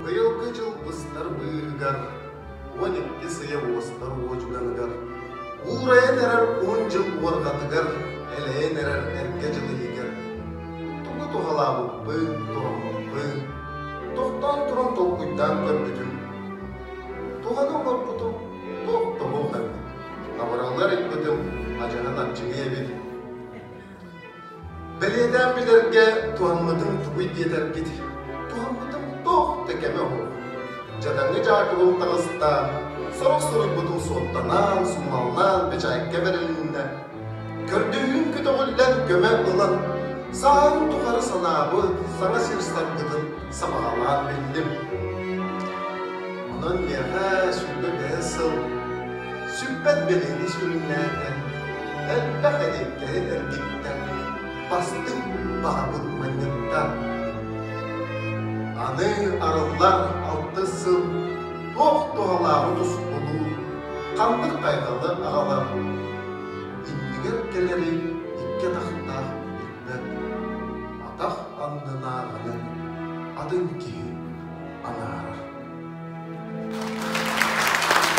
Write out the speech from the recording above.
Быйылгы дьыл быстар быыһыгар, 12 сыйа уостар уодьуганыгар, уурайан эрэр уһун дьыл уорҕатыгар, элэйэн эрэр эргэ дьыл иһигэр тугу туһалаабыппын, туһаммыппын, тохтоон туран толкуйдаан көрбүтүм. Туһаны оҥорбутум туох да суох эбит. Абыраллар ыйбытым адьаһын аччыгый эбит. Бэлиэтээн билэргэ туһаммытым тугуй диэтэргит, туһаммытым туох да кэмэ уһун. Дьадаҥы Дьаакыбыл таҕыста, сорох суруйбутум суоттанаан, суммаллаан бэчээккэ бэрилиннэ. Көрдөһүүм көтөҕүллэн көмө ылан, сааһым тухары санаабыт саҥа сир саргытын сабаҕалаан биллим. Онон миэхэ 25 сыл сүппэт бэлиэни сүрүннээтэ, элбэх эриэккэһи эргиттэ, бастыҥ баҕабын манньытта. Аны арыллар алтыс сыл туох туһалааҕы тускулуур, ханнык хайҕалы аҕалар, иннигэр кэлэри икки атахтаах билбэт, атах аннынааҕыны атын киһи анаарар.